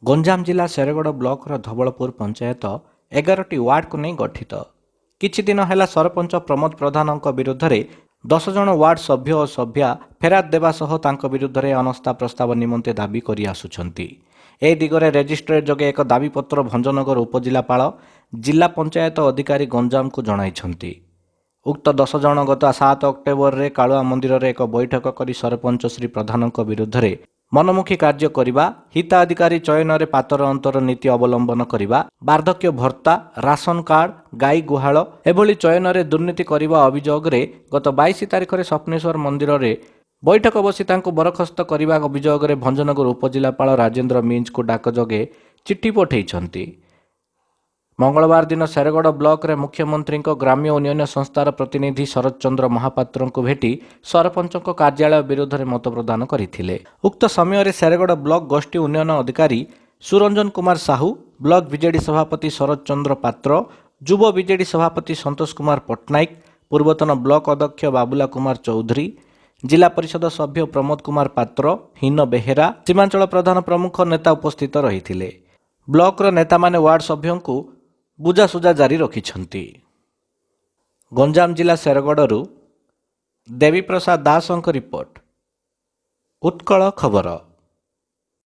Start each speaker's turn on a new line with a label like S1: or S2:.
S1: ଗଞ୍ଜାମ ଜିଲ୍ଲା ଶେରଗଡ଼ ବ୍ଲକର ଧବଳପୁର ପଞ୍ଚାୟତ 11ଟି ୱାର୍ଡକୁ ନେଇ ଗଠିତ। କିଛି ଦିନ ହେଲା ସରପଞ୍ଚ ପ୍ରମୋଦ ପ୍ରଧାନଙ୍କ ବିରୁଦ୍ଧରେ 10 ଜଣ ୱାର୍ଡ ସଭ୍ୟ ଓ ସଭ୍ୟା ଫେରାଦ ଦେବା ସହ ତାଙ୍କ ବିରୁଦ୍ଧରେ ଅନାସ୍ଥା ପ୍ରସ୍ତାବ ନିମନ୍ତେ ଦାବି କରି ଆସୁଛନ୍ତି। ଏ ଦିଗରେ ରେଜିଷ୍ଟ୍ରେଟ ଯୋଗେ ଏକ ଦାବିପତ୍ର ଭଞ୍ଜନଗର ଉପଜିଲ୍ଲାପାଳ, ଜିଲ୍ଲା ପଞ୍ଚାୟତ ଅଧିକାରୀ ଗଞ୍ଜାମକୁ ଜଣାଇଛନ୍ତି। ଉକ୍ତ 10 ଜଣ ଗତ 7 ଅକ୍ଟୋବରରେ କାଳୁଆ ମନ୍ଦିରରେ ଏକ ବୈଠକ କରି ସରପଞ୍ଚ ଶ୍ରୀ ପ୍ରଧାନଙ୍କ ବିରୁଦ୍ଧରେ ମନମୁଖୀ କାର୍ଯ୍ୟ କରିବା, ହିତାଧିକାରୀ ଚୟନରେ ପାତର ଅନ୍ତର ନୀତି ଅବଲମ୍ବନ କରିବା, ବାର୍ଦ୍ଧକ୍ୟ ଭତ୍ତା, ରାସନ କାର୍ଡ, ଗାଈ ଗୁହାଳ ଏଭଳି ଚୟନରେ ଦୁର୍ନୀତି କରିବା ଅଭିଯୋଗରେ ଗତ 22 ତାରିଖରେ ସ୍ୱପ୍ନେଶ୍ୱର ମନ୍ଦିରରେ ବୈଠକ ବସି ତାଙ୍କୁ ବରଖାସ୍ତ କରିବା ଅଭିଯୋଗରେ ଭଞ୍ଜନଗର ଉପଜିଲ୍ଲାପାଳ ରାଜେନ୍ଦ୍ର ମିଞ୍ଜକୁ ଡାକ ଯୋଗେ ଚିଠି ପଠାଇଛନ୍ତି। ମଙ୍ଗଳବାର ଦିନ ଶେରଗଡ଼ ବ୍ଲକରେ ମୁଖ୍ୟମନ୍ତ୍ରୀଙ୍କ ଗ୍ରାମ୍ୟ ଉନ୍ନୟନ ସଂସ୍ଥାର ପ୍ରତିନିଧି ଶରତ ଚନ୍ଦ୍ର ମହାପାତ୍ରଙ୍କୁ ଭେଟି ସରପଞ୍ଚଙ୍କ କାର୍ଯ୍ୟାଳୟ ବିରୁଦ୍ଧରେ ମତ ପ୍ରଦାନ କରିଥିଲେ। ଉକ୍ତ ସମୟରେ ଶେରଗଡ଼ ବ୍ଲକ ଗୋଷ୍ଠୀ ଉନ୍ନୟନ ଅଧିକାରୀ ସୁରଞ୍ଜନ କୁମାର ସାହୁ, ବ୍ଲକ ବିଜେଡି ସଭାପତି ଶରତ ଚନ୍ଦ୍ର ପାତ୍ର, ଯୁବ ବିଜେଡି ସଭାପତି ସନ୍ତୋଷ କୁମାର ପଟ୍ଟନାୟକ, ପୂର୍ବତନ ବ୍ଲକ ଅଧ୍ୟକ୍ଷ ବାବୁଲା କୁମାର ଚୌଧୁରୀ, ଜିଲ୍ଲା ପରିଷଦ ସଭ୍ୟ ପ୍ରମୋଦ କୁମାର ପାତ୍ର, ହୀନ ବେହେରା, ସୀମାଞ୍ଚଳ ପ୍ରଧାନ ପ୍ରମୁଖ ନେତା ଉପସ୍ଥିତ ରହିଥିଲେ। ବ୍ଲକର ନେତାମାନେ ୱାର୍ଡ ସଭ୍ୟଙ୍କୁ ବୁଝାସୁଝା ଜାରି ରଖିଛନ୍ତି। ଗଞ୍ଜାମ ଜିଲ୍ଲା ଶେରଗଡ଼ରୁ ଦେବୀପ୍ରସାଦ ଦାସଙ୍କ ରିପୋର୍ଟ, ଉତ୍କଳ ଖବର।